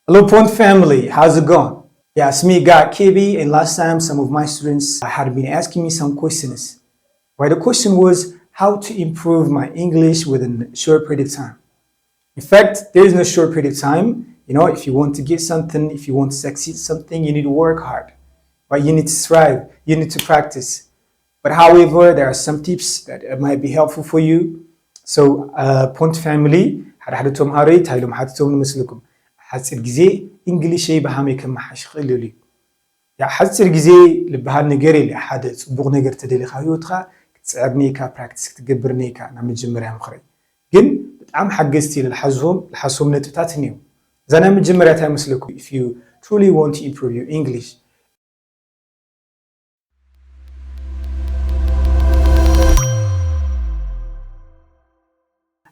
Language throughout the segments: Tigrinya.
Hello, Point family. How's it going? Yeah, it's me, God K B, and last time some of my students had been asking me some questions. Right, the question was how to improve my English within a short period of time. In fact, there is no short period of time. You know, if you want to get something, if you want to succeed something, you need to work hard. Right, you need to strive, you need to practice. But however, there are some tips that uh, might be helpful for you. So, uh, Point family, ሓደ ሓደ ተምሃሮ እንታይ ኢሎም ሓቲቶም ንመስልኩም? ሓፂር ግዜ እንግሊሸይ ብሃመይ ከመሓሽ ይኽእል እዩ። ያ ሓፂር ግዜ ልበሃል ነገር የለ። ሓደ ፅቡቕ ነገር ተደሊኻ ህይወትካ ክትፅዕር ነይካ፣ ፕራክቲስ ክትገብር ነይካ። ናብ መጀመርያ ምኽረይ ግን ብጣዕሚ ሓገዝቲ ልሓዝዎም ልሓስዎም ነጥብታት እኒው። እዛ ናይ መጀመርያ እንታይ መስለኩም? If you truly want to improve your English,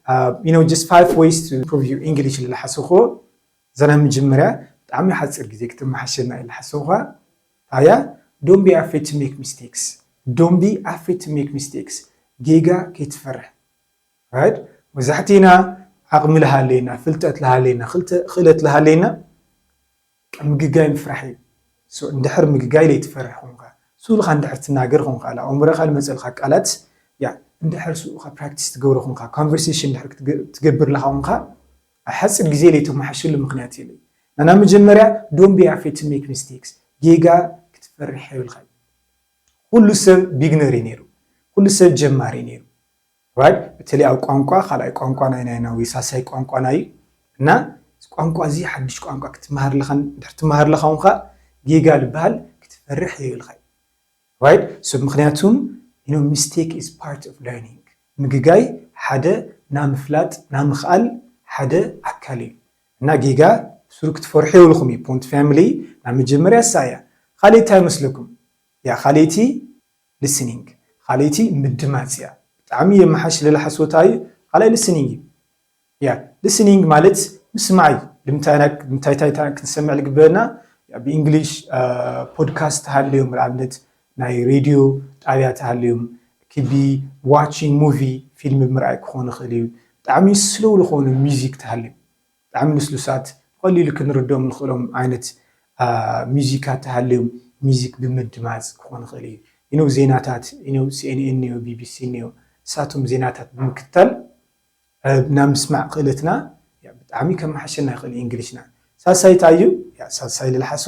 uh, you know, just five ways to improve your English ልሓስኹ። እዛ ናይ መጀመርያ ብጣዕሚ ሓፂር ግዜ ክትመሓሸልና እዩ ልሓስኹ። ታያ፣ don't be afraid to make mistakes. Don't be afraid to make mistakes. ጌጋ ከይትፈርሕ። Right? መብዛሕቲና ዓቕሚ ልሃለየና፣ ፍልጠት ልሃለየና፣ ክእለት ልሃለየና፣ ምግጋይ ምፍራሕ እዩ። እንድሕር ምግጋይ ለይትፈርሕ ኮንካ፣ ስኡልካ እንድሕር ትናገር ኮንካ፣ ኣእምሮኻ ልመፀልካ ቃላት ያ እንድሕር ስኡልካ ፕራክቲስ ትገብሮ ኮንካ፣ ኮንቨርሴሽን እንድሕር ትገብር ለካ ኮንካ፣ ኣብ ሓፂር ግዜ ለይተመሓሽሉ ምክንያት የለ። ናና መጀመርያ don't be afraid to make mistakes. ጌጋ ክትፈርሕ የብልካ። ኩሉ ሰብ ቢግነር እዩ ነይሩ። ኩሉ ሰብ ጀማሪ እዩ ነይሩ። Right? በተለይ ኣብ ቋንቋ፣ ካልኣይ ቋንቋ ናይ ናይና ወይ ሳሳይ ቋንቋና እዩ። እና ቋንቋ እዚ ሓድሽ ቋንቋ ክትመሃር ለኻ፣ እንድሕር ትመሃር ለኻ ውን ጌጋ ልበሃል ክትፈርሕ የብልካ። Right? So ምክንያቱም you know, mistake is part of learning. ምግጋይ ሓደ ናምፍላጥ ናምኽኣል ሓደ ኣካል እዩ። እና ጌጋ ብስሩ ክትፈርሑ የብልኩም እዩ። ፖንት ፋሚሊ ናብ መጀመርያ እሳ እያ። ካልእ እንታይ ይመስለኩም? ያ ካልእቲ ሊስኒንግ፣ ካልእቲ ምድማፅ እያ። ብጣዕሚ የመሓሽ ልልሓስ ቦታ እዩ። ካልኣይ ሊስኒንግ እዩ። ያ ሊስኒንግ ማለት ምስማዕ እዩ። ልምንታይ እንታይ እንታይ ክንሰምዕ ልግበአና? ብእንግሊሽ ፖድካስት ተሃልዮም፣ ንኣብነት ናይ ሬድዮ ጣብያ ተሃልዮም፣ ክቢ ዋቺንግ ሙቪ፣ ፊልም ብምርኣይ ክኾን ይኽእል እዩ። ብጣዕሚ ስሎው ዝኾኑ ሚዚክ ተሃልዮም፣ ብጣዕሚ ልስሉሳት ብቐሊሉ ክንርድኦም ንኽእሎም ዓይነት ሚዚካት ተሃልዮም፣ ሚዚክ ብምድማፅ ክኾን ይኽእል እዩ። ኢነው ዜናታት ኢነው ሲኤንኤን እኒኦ፣ ቢቢሲ እኒኦ፣ እሳቶም ዜናታት ብምክትታል ናብ ምስማዕ ክእለትና ብጣዕሚ ከመሓሸና ይኽእል እዩ እንግሊሽና። ሳልሳይ እንታይ እዩ? ሳልሳይ ልልሓሶ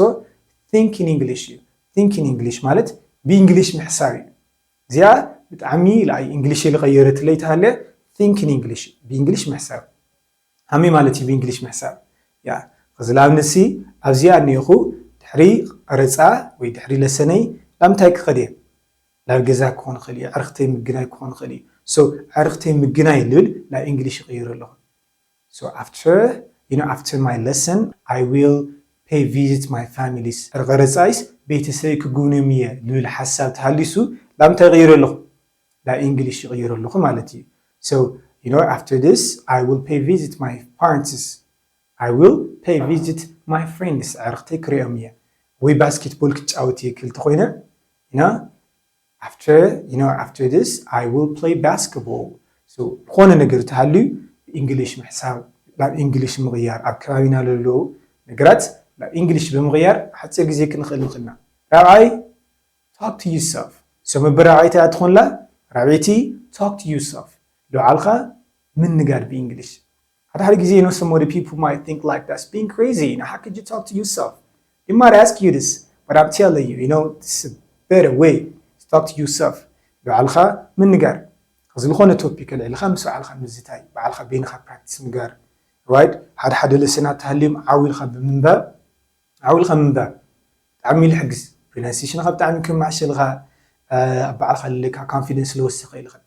ቲንኪን እንግሊሽ እዩ። ቲንኪን እንግሊሽ ማለት ብእንግሊሽ ምሕሳብ እዩ። እዚኣ ብጣዕሚ ልኣይ እንግሊሽ ልቐየረትለይ ተሃለ ቲንኪን እንግሊሽ ብእንግሊሽ ምሕሳብ ሃመይ ማለት እዩ ብእንግሊሽ ምሕሳብ። ያ እዚ ላብነሲ ኣብዚኣ እኒኹ ድሕሪ ቀረፃ ወይ ድሕሪ ለሰነይ ናብ ምንታይ ክኸድ እየ? ናብ ገዛ ክኾን ይኽእል እዩ፣ ዕርክተይ ምግናይ ክኾን ይኽእል እዩ። So ዕርክተይ ምግናይ ልብል ናብ እንግሊሽ ይቕይሮ ኣለኹ። So after you know after my lesson I will pay visit my families። ቀረፃይስ ቤተሰበይ ክጉብንዮም እየ ልብል ሓሳብ ተሃሊሱ ናብ ምንታይ ይቕይሮ ኣለኹ? ናብ እንግሊሽ ይቕይሮ ኣለኹ ማለት እዩ። So you know after this I will pay visit my parents። I will pay visit my friends። ኣዕርኽተይ ክሪኦም እየ ወይ ባስኬትቦል ክጫወት እየ ክልተ ኮይነ። You know after you know after this I will play basketball። So ዝኾነ ነገር ተሃልዩ እንግሊሽ ምሕሳብ ናብ እንግሊሽ ምቕያር ኣብ ከባቢና ለለዉ ነገራት ናብ እንግሊሽ ብምቕያር ሓፂር ግዜ ክንኽእል ንኽእልና። ራብዓይ talk to yourself። So መበል ራብዓይቲ እያ ትኾንላ። ራብዒቲ talk to yourself። ንባዕልኻ ምንጋር ብእንግሊሽ። ሓደ ሓደ ግዜ you know some of the people might think like that's being crazy. You know how could you talk to yourself? They might ask you this, but I'm telling you you know this is a better way to talk to yourself. ንባዕልኻ ምንጋር። ዝኾነ ቶፒክ ኣልዒልኻ ምስ ባዕልኻ ምዝታይ፣ ባዕልኻ በይንኻ ፕራክቲስ ምግባር። Right? ሓደ ሓደ ለሰናት ተሃልዮም ዓው ኢልካ ብምንባብ ዓው ኢልካ ምንባብ ብጣዕሚ እዩ ልሕግዝ። ፕሮናንሴሽንካ ብጣዕሚ ከመሓሸልካ፣ ኣብ ባዕልካ ለለካ ኮንፊደንስ ለወሰኸ ይልኸድ።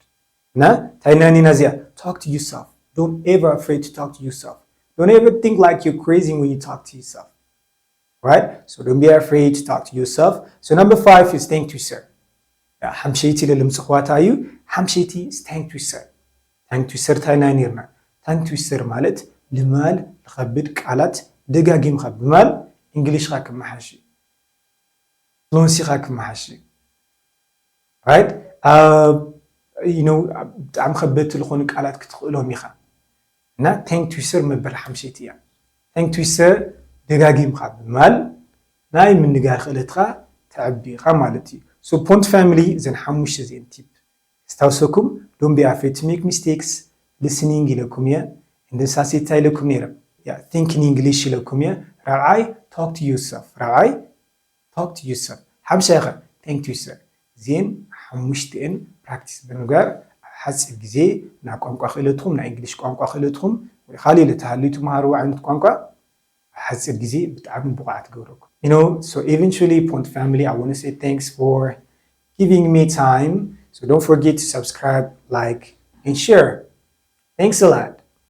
እና እንታይ ናኒና እዚኣ talk to yourself. Don't ever afraid to talk to yourself. Don't ever think like you're crazy when you talk to yourself. Right? So don't be afraid to talk to yourself. So number five is thank you sir. ሓምሸይቲ ለልምፅኽዋታ እዩ። ሓምሸይቲ is thank you sir. ታንክ ዩ ሰር እንታይ ናይ ነርና? ታንክ ዩ ሰር ማለት ልማል ልኸብድ ቃላት ደጋጊምካ ብማል እንግሊሽካ ክመሓሽ እዩ። ፍሉንሲኻ ክመሓሽ እዩ። Right? ብጣዕሚ ከበድቲ ዝኾኑ ቃላት ክትኽእሎም ኢኻ። እና ታንክ ዩ ሰር መበል ሓምሸይቲ እያ። ታንክ ዩ ሰር ደጋጊምካ ምማል ናይ ምንጋር ክእለትካ ተዕቢ ኢኻ ማለት እዩ። So point family እዘን ሓሙሽተ እዚአን tip ኣስታውሰኩም፣ don't be afraid to make mistakes፣ listening ኢለኩም እየ። And then ሳሴታ ኢለኩም ነይረ፣ thinking English ኢለኩም እየ። ራብዓይ talk to yourself፣ ራብዓይ talk to yourself። ሓምሻይ ኸ think to yourself። እዚአን ሓሙሽተአን practice ብምግባር ኣብ ሓፂር ግዜ ናብ ቋንቋ ክእለትኩም፣ ናይ እንግሊሽ ቋንቋ ክእለትኩም ወይ ካልእ ለተሃልዩ ትምሃርዎ ዓይነት ቋንቋ ኣብ ሓፂር ግዜ ብጣዕሚ ብቑዓት ትገብረኩም። You know, so eventually point family, I want to say thanks for giving me time. So don't forget to subscribe, like, and share. Thanks a lot.